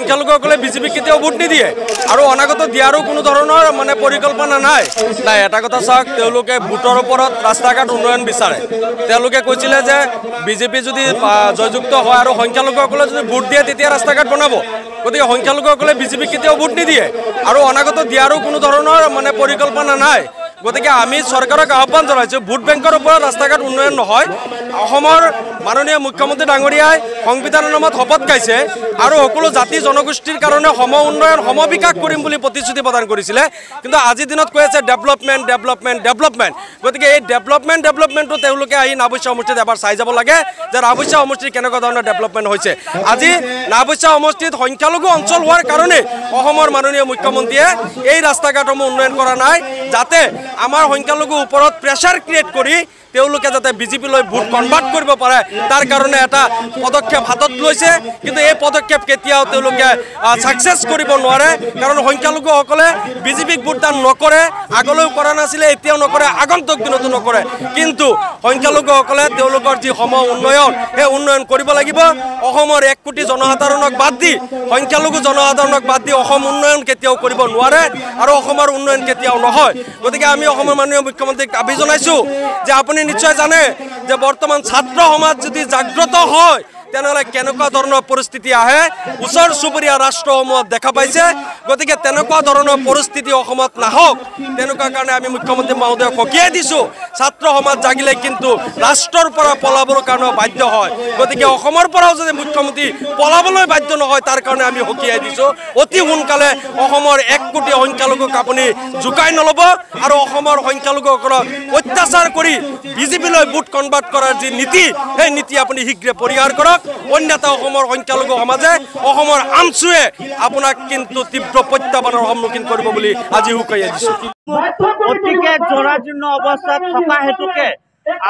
সংখ্যালঘুসকলে বিজেপিক কেতিয়াও ভোট নিদিয়ে আৰু অনাগত দিয়াৰো কোনো ধৰণৰ মানে পৰিকল্পনা নাই। নাই, এটা কথা চাওক, তেওঁলোকে ভোটৰ ওপৰত ৰাস্তা ঘাট উন্নয়ন বিচাৰে। তেওঁলোকে কৈছিলে যে বিজেপি যদি জয়যুক্ত হয় আৰু সংখ্যালঘুসকলে যদি ভোট দিয়ে তেতিয়া ৰাস্তা ঘাট বনাব। গতিকে সংখ্যালঘুসকলে বিজেপিক কেতিয়াও ভোট নিদিয়ে আৰু অনাগত দিয়াৰো কোনো ধৰণৰ মানে পৰিকল্পনা নাই। গতিকে আমি চৰকাৰক আহ্বান জনাইছোঁ, ভোট বেংকৰ ওপৰত ৰাস্তা ঘাট উন্নয়ন নহয়। অসমৰ মাননীয় মুখ্যমন্ত্ৰী ডাঙৰীয়াই সংবিধানৰ নামত শপত খাইছে আৰু সকলো জাতি জনগোষ্ঠীৰ কাৰণে সম উন্নয়ন সম বিকাশ কৰিম বুলি প্ৰতিশ্ৰুতি প্ৰদান কৰিছিলে। কিন্তু আজিৰ দিনত কৈ আছে ডেভেলপমেণ্ট ডেভেলপমেণ্ট ডেভেলপমেণ্ট। গতিকে এই ডেভেলপমেণ্টটো তেওঁলোকে আহি নাওবৈচা সমষ্টিত এবাৰ চাই যাব লাগে যে নাওবৈচা সমষ্টিত কেনেকুৱা ধৰণৰ ডেভেলপমেণ্ট হৈছে। আজি নাওবৈচা সমষ্টিত সংখ্যালঘু অঞ্চল হোৱাৰ কাৰণে অসমৰ মাননীয় মুখ্যমন্ত্ৰীয়ে এই ৰাস্তা ঘাটসমূহ উন্নয়ন কৰা নাই, যাতে আমাৰ সংখ্যালঘুৰ ওপৰত প্ৰেছাৰ ক্ৰিয়েট কৰি তেওঁলোকে যাতে বিজেপিলৈ ভোট কনভাৰ্ট কৰিব পাৰে তাৰ কাৰণে এটা পদক্ষেপ হাতত লৈছে। কিন্তু এই পদক্ষেপ কেতিয়াও তেওঁলোকে ছাকচেছ কৰিব নোৱাৰে, কাৰণ সংখ্যালঘুসকলে বিজেপিক ভোটদান নকৰে, আগলৈও কৰা নাছিলে, এতিয়াও নকৰে, আগন্তুক দিনতো নকৰে। কিন্তু সংখ্যালঘুসকলে তেওঁলোকৰ যি সম উন্নয়ন, সেই উন্নয়ন কৰিব লাগিব। অসমৰ 1 কোটি জনসাধাৰণক বাদ দি, সংখ্যালঘু জনসাধাৰণক বাদ দি অসম উন্নয়ন কেতিয়াও কৰিব নোৱাৰে আৰু অসমৰ উন্নয়ন কেতিয়াও নহয়। গতিকে আমি অসমৰ মাননীয় মুখ্যমন্ত্ৰীক দাবী জনাইছোঁ যে আপুনি নিশ্চয় জানে যে বৰ্তমান ছাত্ৰ সমাজ যদি জাগ্ৰত হয় তেনেহ'লে কেনেকুৱা ধৰণৰ পৰিস্থিতি আহে ওচৰ চুবুৰীয়া ৰাষ্ট্ৰসমূহত দেখা পাইছে। গতিকে তেনেকুৱা ধৰণৰ পৰিস্থিতি অসমত নাহক, তেনেকুৱা কাৰণে আমি মুখ্যমন্ত্ৰী মহোদয়ক সকীয়াই দিছোঁ, ছাত্ৰ সমাজ জাগিলে কিন্তু ৰাষ্ট্ৰৰ পৰা পলাবৰ কাৰণে বাধ্য হয়। গতিকে অসমৰ পৰাও যদি মুখ্যমন্ত্ৰী পলাবলৈ বাধ্য নহয় তাৰ কাৰণে আমি সকীয়াই দিছোঁ, অতি সোনকালে অসমৰ 1 কোটি সংখ্যালঘুক আপুনি জোকাই নল'ব আৰু অসমৰ সংখ্যালঘুসকলক অত্যাচাৰ কৰি বিজেপিলৈ ভোট কনভাৰ্ট কৰাৰ যি নীতি, সেই নীতি আপুনি শীঘ্ৰে পৰিহাৰ কৰক। অন্যথা অসমৰ সংখ্যালঘু সমাজে, অসমৰ আমচুৱে আপোনাক কিন্তু তীব্ৰ প্ৰত্যাহ্বানৰ সন্মুখীন কৰিব বুলি আজি সকীয়াই দিছোঁ। অতিকে জৰাজীৰ্ণ অৱস্থাত থকা হেতুকে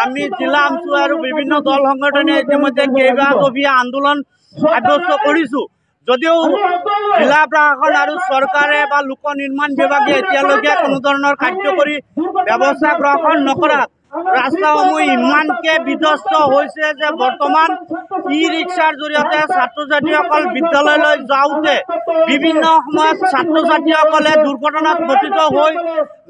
আমি জিলা আমচু আৰু বিভিন্ন দল সংগঠনে ইতিমধ্যে কেইবা দফীয়া আন্দোলন সাব্যস্ত কৰিছোঁ। যদিও জিলা প্ৰশাসন আৰু চৰকাৰে বা লোক নিৰ্মাণ বিভাগে এতিয়ালৈকে কোনো ধৰণৰ কাৰ্যকৰী ব্যৱস্থা গ্ৰহণ নকৰাত ৰাস্তাসমূহ ইমানকে বিধ্বস্ত হৈছে যে বৰ্তমান ই ৰিক্সাৰ জৰিয়তে ছাত্ৰ ছাত্ৰীসকল বিদ্যালয়লৈ যাওঁতে বিভিন্ন সময়ত ছাত্ৰ ছাত্ৰীসকলে দুৰ্ঘটনাত পতিত হৈ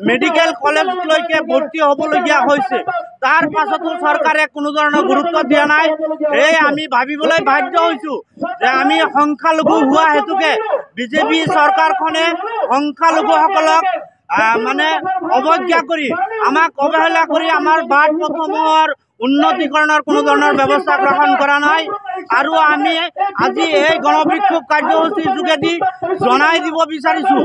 মেডিকেল কলেজলৈকে ভৰ্তি হ'বলগীয়া হৈছে। তাৰ পাছতো চৰকাৰে কোনো ধৰণৰ গুৰুত্ব দিয়া নাই। সেয়ে আমি ভাবিবলৈ বাধ্য হৈছোঁ যে আমি সংখ্যালঘু হোৱা হেতুকে বিজেপি চৰকাৰখনে সংখ্যালঘুসকলক মানে অৱজ্ঞা কৰি, আমাক অৱহেলা কৰি আমাৰ বাট পথসমূহৰ উন্নতিকৰণৰ কোনো ধৰণৰ ব্যৱস্থা গ্ৰহণ কৰা নাই। আৰু আমি আজি এই গণবিক্ষোভ কাৰ্যসূচীৰ যোগেদি জনাই দিব বিচাৰিছোঁ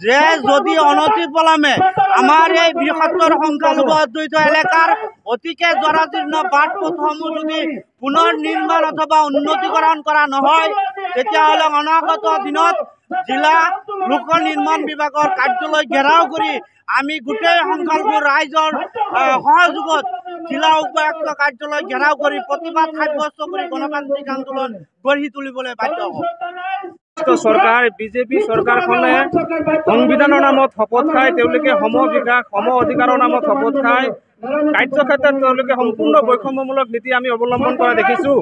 যে যদি অনতিপলমে আমাৰ এই বৃহত্তৰ সংখ্যালঘু অধ্যুষিত এলেকাৰ অতিকে জৰাজীৰ্ণ বাট পথসমূহ যদি পুনৰ নিৰ্মাণ অথবা উন্নতিকৰণ কৰা নহয়, তেতিয়াহ'লে অনাগত দিনত জিলা লোক নিৰ্মাণ বিভাগৰ কাৰ্যালয় ঘেৰাও কৰি আমি গোটেই সংখ্যালঘু ৰাইজৰ সহযোগত জিলা উপায়ুক্ত কাৰ্যালয় ঘেৰাও কৰি প্ৰতিবাদ সাব্যস্ত কৰি গণতান্ত্ৰিক আন্দোলন গঢ়ি তুলিবলৈ বাধ্য হ'ব। চৰকাৰ, বিজেপি চৰকাৰখনে সংবিধানৰ নামত শপত খাই তেওঁলোকে সম বিকাশ সম অধিকাৰৰ নামত শপত খাই কাৰ্যক্ষেত্ৰত তেওঁলোকে সম্পূৰ্ণ বৈষম্যমূলক নীতি আমি অৱলম্বন কৰা দেখিছোঁ।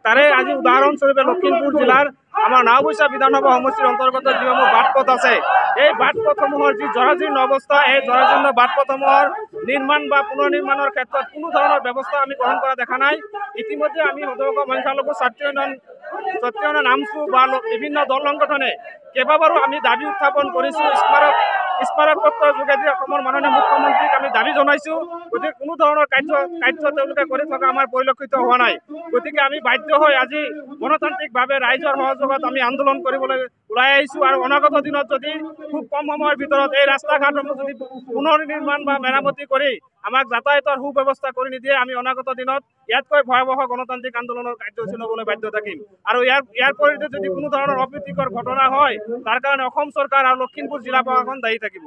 তাৰে আজি উদাহৰণস্বৰূপে লখিমপুৰ জিলাৰ আমাৰ নাওবৈচা বিধানসভা সমষ্টিৰ অন্তৰ্গত যিসমূহ বাট পথ আছে, এই বাট পথসমূহৰ যি জৰাজীৰ্ণ অৱস্থা, এই জৰাজীৰ্ণ বাট পথসমূহৰ নিৰ্মাণ বা পুনৰ নিৰ্মাণৰ ক্ষেত্ৰত কোনো ধৰণৰ ব্যৱস্থা আমি গ্ৰহণ কৰা দেখা নাই। ইতিমধ্যে আমি সদৌ অসম সংখ্যালঘু ছাত্ৰ ইউনিয়ন আমচু বা বিভিন্ন দল সংগঠনে কেইবাবাৰো আমি দাবী উত্থাপন কৰিছোঁ। স্মাৰক পত্ৰৰ যোগেদি অসমৰ মাননীয় মুখ্যমন্ত্ৰীক আমি দাবী জনাইছোঁ। গতিকে কোনো ধৰণৰ কাৰ্য তেওঁলোকে কৰি থকা আমাৰ পৰিলক্ষিত হোৱা নাই। গতিকে আমি বাধ্য হৈ আজি গণতান্ত্ৰিকভাৱে ৰাইজৰ সহযোগত আমি আন্দোলন কৰিবলৈ ওলাই আহিছোঁ। আৰু অনাগত দিনত যদি খুব কম সময়ৰ ভিতৰত এই ৰাস্তা ঘাটসমূহ যদি পুনৰ নিৰ্মাণ বা মেৰামতি কৰি আমাক যাতায়াতৰ সুব্যৱস্থা কৰি নিদিয়ে, আমি অনাগত দিনত ইয়াতকৈ ভয়াৱহ গণতান্ত্ৰিক আন্দোলনৰ কাৰ্যসূচী ল'বলৈ বাধ্য থাকিম। আৰু ইয়াৰ পৰিণতিত যদি কোনো ধৰণৰ অপ্ৰীতিকৰ ঘটনা হয়, তাৰ কাৰণে অসম চৰকাৰ আৰু লখিমপুৰ জিলা প্ৰশাসন দায়ী থাকিব।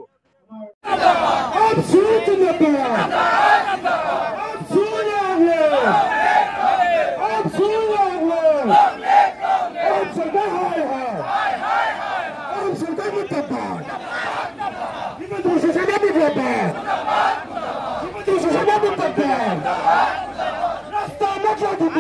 ৰাস্তা আমাকে দিব।